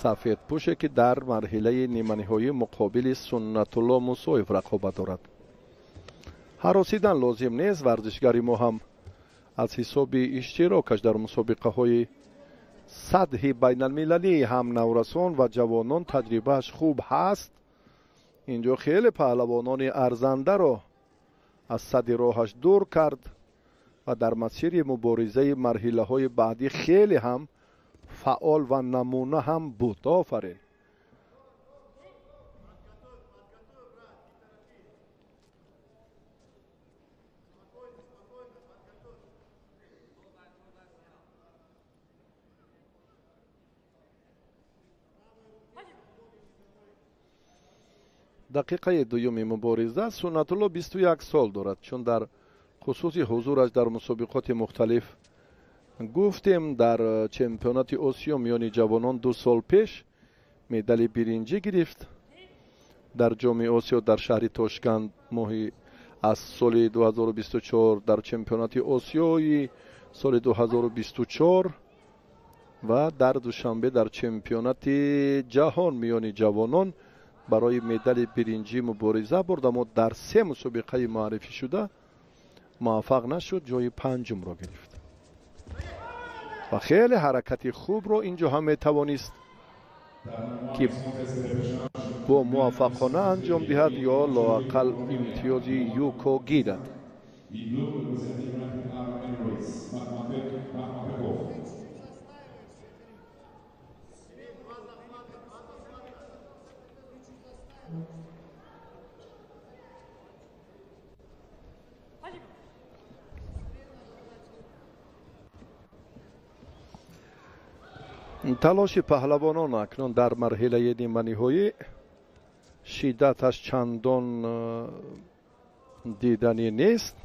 Сафедпӯше, ки дар марҳилаи ниманиҳоӣ муқобили Суннатулло Мусоев рақобат дорад. Ҳаросидан лозим нест. Варзишгари мо ҳам аз ҳисоби иштирокаш дар мусобиқаҳои сатҳи байналмилалӣ ҳам наврасон ва ҷавонон таҷрибааш хуб ҳаст. Инҷо хеле паҳлавонони арзандаро аз садди роҳаш дур кард ва дар масири муборизаи марҳилаҳои баъдӣ хеле ҳам фаъол ва намуна ҳам буд. Офарин. Дақиқаи дуюми мубориза. Суннатулло 21 сол дорад, чун дар хусуси ҳузураш дар мусобиқоти мухталиф гуфтем, дар чемпионати Осиё миёни ҷавонон 2 сол пеш медали биринҷӣ гирифт. Дар Ҷоми Осиё дар шаҳри Тошканд моҳи аз соли 2024, дар чемпионати Осиёи соли 2024 ва дар Душанбе дар чемпионати ҷаҳон миёни ҷавонон барои медали биринҷӣ мубориза бурд, аммо дар 3 мусобиқаи муаррифӣ шуда муваффақ нашуд, ҷои панҷумро гирифт ва хеле ҳаракати хубро инҷо ҳам метавонист ки бо муваффақона анҷом диҳад ё лоақал имтиёзи юко гирад. Талоши паҳлавонон акнун дар марҳилаи ниманиҳоӣ шиддаташ чандон диданӣ нест.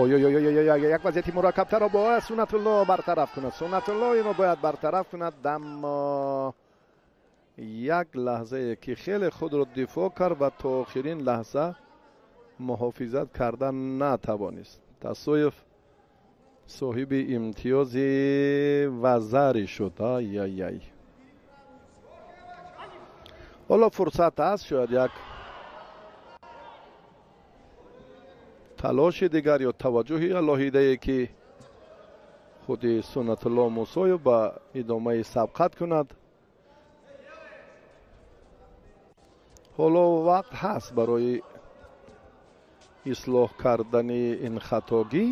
Ой-ой-ой, як вазъияти мураккабтарро бояд Суннатулло бартараф кунад. Суннатулло инро бояд бартараф кунад. Аммо як лаҳзае ки хеле худро дифоъ кард ва то охирин лаҳза муҳофизат кардан натавонист. Тасоев соҳиби имтиёзи вазарӣ шуд. Ай-ай-ай. Ҳоло фурсат аст, шояд як талоши дигар ё таваҷҷӯҳи алоҳидае ки худи Суннатулло Мусоев ба идомаи сабқат кунад. Ҳоло вақт ҳаст барои ислоҳ кардани ин хатогӣ.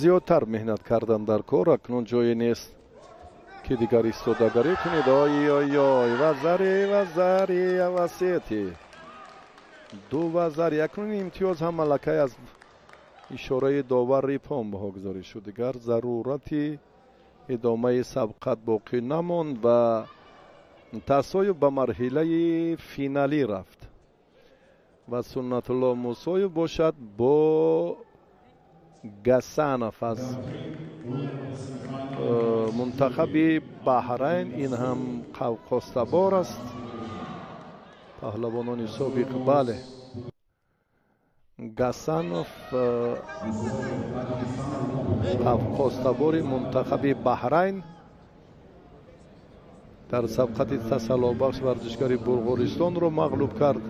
Зиёдтар меҳнат кардан дар кор, акнун ҷое нест ки дигар истодагарӣ кунед. Ой-ой-ой, вазари, вазари, авасети ду вазари. Акнун имтиёз ҳам аллакай аз ишораи довар рипон баҳогузорӣ шуд. Дигар зарурати идомаи сабқат боқӣ намонд ва Тасоев ба марҳилаи финалӣ рафт ва Суннатулло Мусоев бошад бо Гасанов аз мунтахаби Баҳрайн. Ин ҳам қавқозтабор аст, паҳлавонони собиқ. Бале, Гасанов қавқозтабори мунтахаби Баҳрайн дар сабқати тасаллобахш варзишгари Булғористонро мағлуб кард,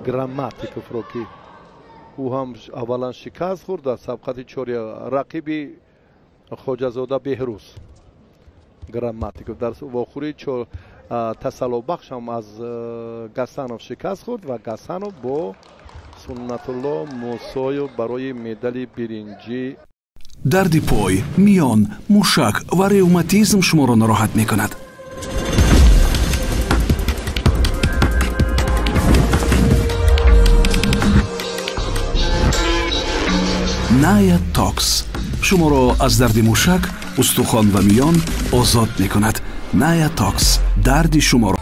Грамматиковро, ки ӯ ҳам аввалан шикаст хӯрд дар сабқати чори рақиби Хоҷазода Беҳрӯз. Грамматиков дар вохӯрии тасаллобахш ҳам аз Гасанов шикаст хӯрд ва Гасанов бо Суннатулло Мусоев барои медали биринҷӣ. Дарди пой, миён, мушак ва ревматизм шуморо нороҳат мекунад. Ная Токс шуморо аз дарди мушак, устухон ва миён озод мекунад. Ная Токс дарди шуморо.